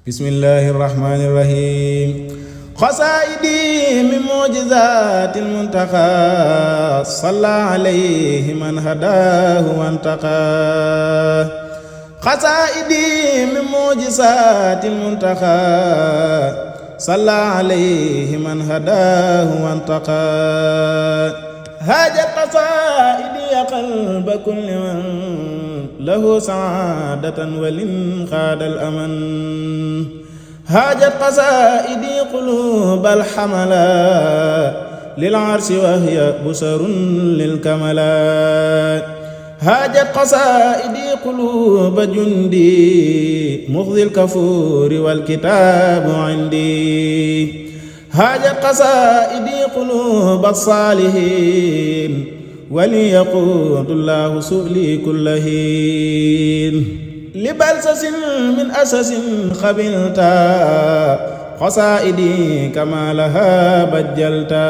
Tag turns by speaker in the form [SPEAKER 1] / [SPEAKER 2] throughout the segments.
[SPEAKER 1] bismillahi irrahmani irrahim xasaayidi min mujizaati almuntaqa salla alayhi man hadaahu wantaqa xasaayidi min mujizaati almuntaqa salla alayhi man hadaahu wantaqa haajat qasaa'idi qalba kulli man lahu saadatan walin xaadal aman haajat qasaa'idi quluubal hamala lil arshi wa hiya busarun lil kamala haajat qasaa'idi quluuba jundi muxzil kafuuri wal kitaabu indi haajat qasaa'idi quluuba saalihiin waliyaquudu llaahu su'li kulla hiin li balsasin min asasin xabilta qasaa'idi kamaa lahaa bajjalta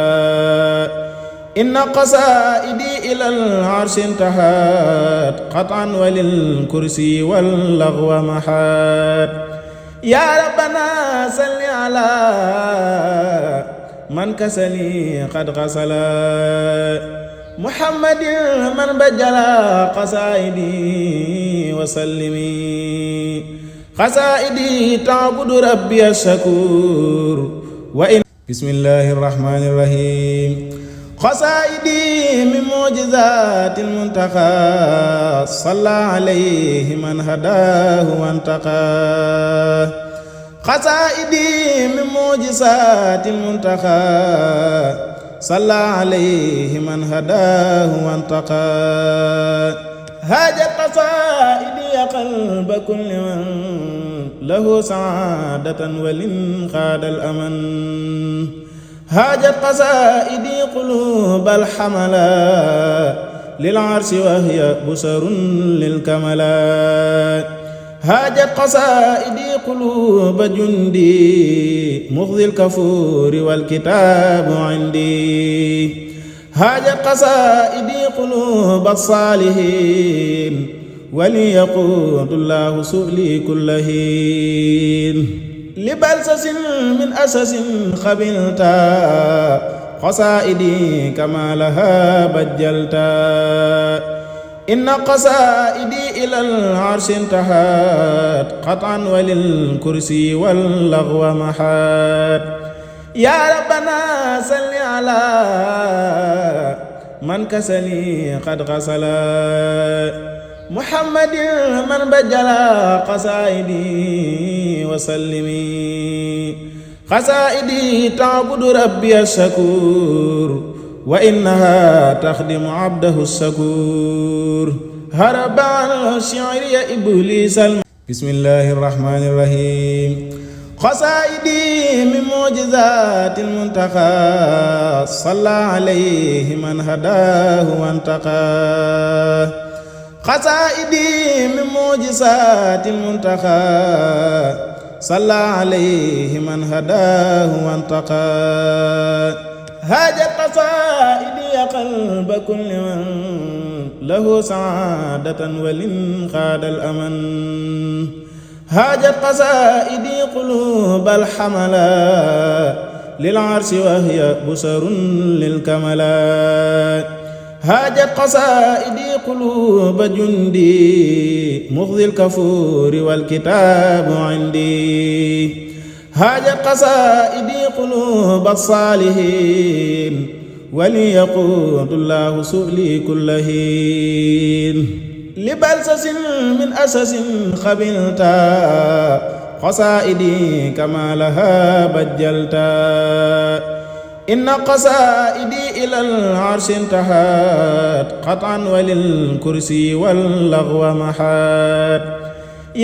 [SPEAKER 1] inna qasaa'idi ilal arshi intahaat qat'an walil kursi wal laghwa mahaat yaa rabbanaa salli alaa man kasali qad ghasala muhammadin man bajjala qasaa'idi wa sallimi qasaa'idi ta'budu rabbiya shakuur wa in bismillahi irrahmani irrahim qasaa'idi min mujizaati almuntaqa salla alayhi man hadaahu wantaqa qasaa'idi min mujizaati almuntaqa salla alayhi man hadaahu wantaqa haajat qasaa'idi qalba kulli man lahu saadatan walin xaadal aman haajat qasaa'idi quluubal hamala lil arshi wa hiya busarun lil kamala haajat qasaa'idi quluuba jundi muxzil kafuuri wal kitaabu indi haajat qasaa'idi quluuba saalihiin waliyaquudu llaahu su'li kulla hiin li balsasin min asasin xabilta qasaa'idi kamaa lahaa bajjalta inna qasaa'idi ilal arshi intahaat qat'an walil kursi wal laghwa mahaat yaa rabbanaa salli alaa man kasali qad ghasala muhammadin man bajjala qasaa'idi wa sallimi qasaa'idi ta'budu rabbiya shakuur wa innaha taxdimu abdahu shakuur harabal shi'ri ya iblisal bismillahi irrahmani irrahim qasaa'idi min mujizaati almuntaqa salla alayhi man hadaahu wantaqa qasaa'idi min mujizaati almuntaqa salla alayhi man hadaahu wantaqa haajat qasaa'idi qalba kulli man lahu saadatan walin xaadal aman haajat qasaa'idi quluubal hamala lil arshi wa hiya busarun lil kamala haajat qasaa'idi quluuba jundi muxzil kafuuri wal kitaabu indi haajat qasaa'idi quluuba saalihiin waliyaquudu llaahu su'li kulla hiin li balsasin min asasin xabilta qasaa'idi kamaa lahaa bajjalta inna qasaa'idi ilal arshi intahaat qat'an walil kursi wal laghwa mahaat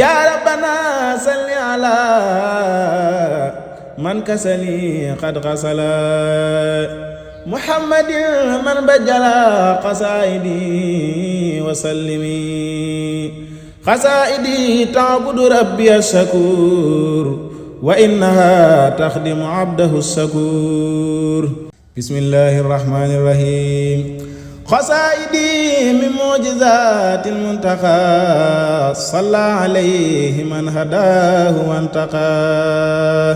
[SPEAKER 1] yaa rabbanaa salli alaa man kasali qad ghasala muhammadin man bajjala qasaa'idi wa sallimi qasaa'idi ta'budu rabbiya shakuur wa innaha taxdimu abdahu shakuur bismillahi irrahmani irrahim قصائدي من معجزات المنتقى صلى عليه من هداه وانتقى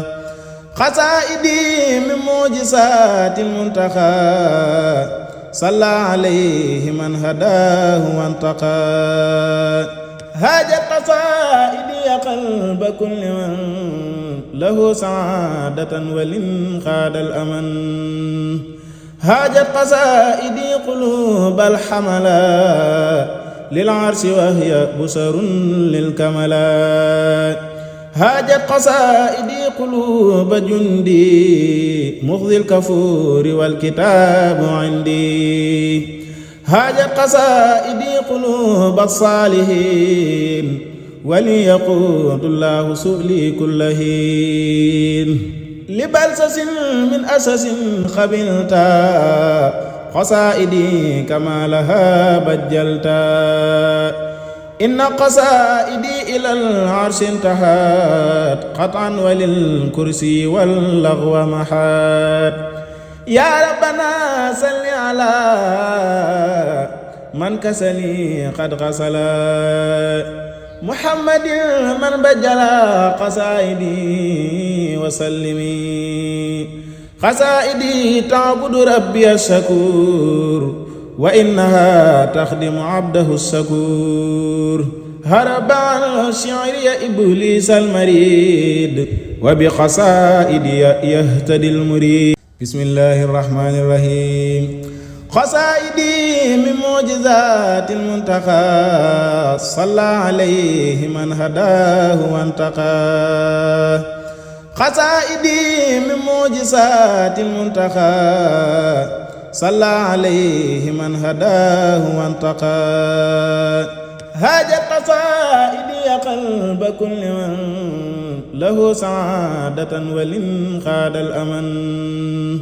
[SPEAKER 1] قصائدي من معجزات المنتقى صلى عليه من هداه وانتقى هاجت قصائدي قلب كل من له سعادة ولن خاد الأمن هاجت قصائدي قلوب الحملا للعرش وهي بشر للكملات هاجت قصائدي قلوب جندي مخذي الكفور والكتاب عندي هاجت قصائدي قلوب الصالحين وليقود الله سؤلي كل حين لبلسس من أسس خبلتا قصائدي كما لها بجلتا إن قصائدي إلى العرش انتهت قطعا وللكرسي واللغو محات يا ربنا صل على من كسلي قد غسلا محمد من بجل قصائدي وسلمي قصائدي تعبد ربي الشكور وإنها تخدم عبده الشكور هرب عن الشعر يا إبليس المريد وبقصائدي يهتدي المريد بسم الله الرحمن الرحيم قصائدي من معجزات المنتقى صلى عليه من هداه وانتقى قصائدي من معجزات المنتقى صلى عليه من هداه وانتقى هاجت قصائدي قلب كل من له سعادة ولن خاد الأمن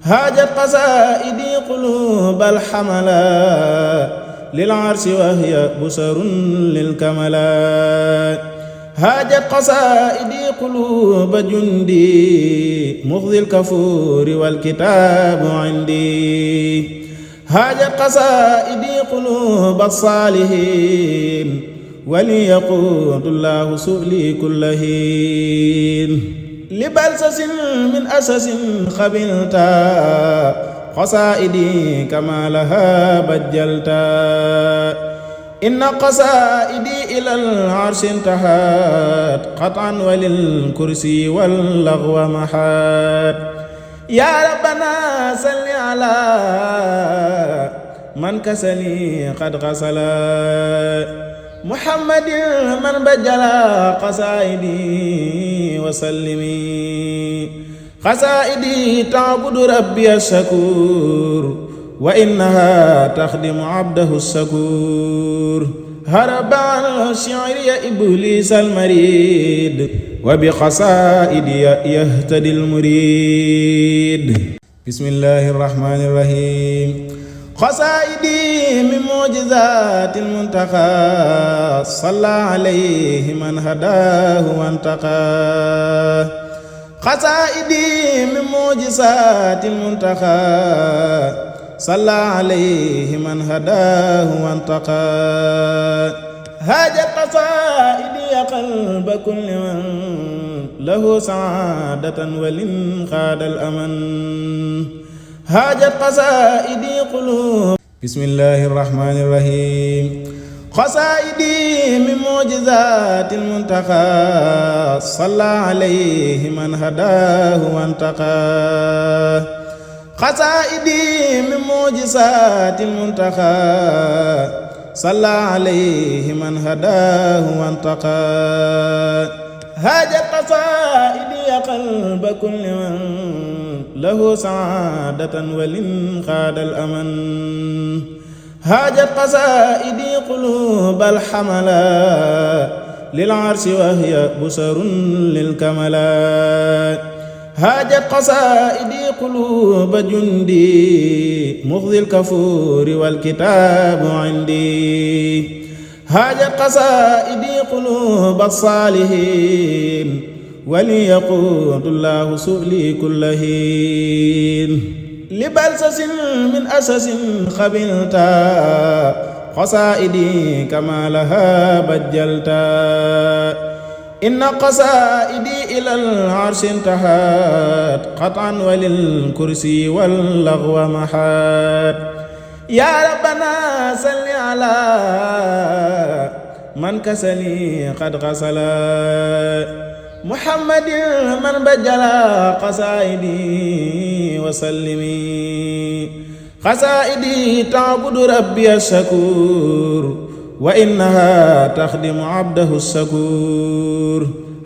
[SPEAKER 1] هاجت قصائدي قلوب الحملا للعرش وهي بشر للكملات هاجت قصائدي قلوب جندي مخذي الكفور والكتاب عندي هاجت قصائدي قلوب الصالحين وليقود الله سؤلي كل حين لبلسس من أسس خبلتا قصائدي كما لها بجلتا إن قصائدي إلى العرش انتهت قطعا وللكرسي واللغو محات يا ربنا صل على من كسلي قد غسلا محمد من بجل قصائدي وسلمي قصائدي تعبد ربي الشكور وإنها تخدم عبده الشكور هرب عن الشعر يا إبليس المريد وبقصائدي يهتدي المريد بسم الله الرحمن الرحيم قصائدي من معجزات المنتقى صلى عليه من هداه وانتقى قصائدي من معجزات المنتقى صلى عليه من هداه وانتقى هاجت قصائدي قلب كل من له سعادة ولن خاد الأمن هاجت قصائدي قلوب بسم الله الرحمن الرحيم قصائدي من معجزات المنتقى صلى عليه من هداه وانتقى قصائدي من معجزات المنتقى صلى عليه من هداه وانتقى هاجت قصائدي قلب كل من له سعادة ولن خاد الأمن هاجت قصائدي قلوب الحملا للعرش وهي بشر للكملات هاجت قصائدي قلوب جندي مخذي الكفور والكتاب عندي هاجت قصائدي قلوب الصالحين وليقود الله سؤلي كل حين لبلسس من أسس خبلتا قصائدي كما لها بجلتا إن قصائدي إلى العرش انتهت قطعا وللكرسي واللغو محات يا ربنا صل على من كسلي قد غسلا محمد من بجل قصائدي وسلمي قصائدي تعبد ربي الشكور وإنها تخدم عبده الشكور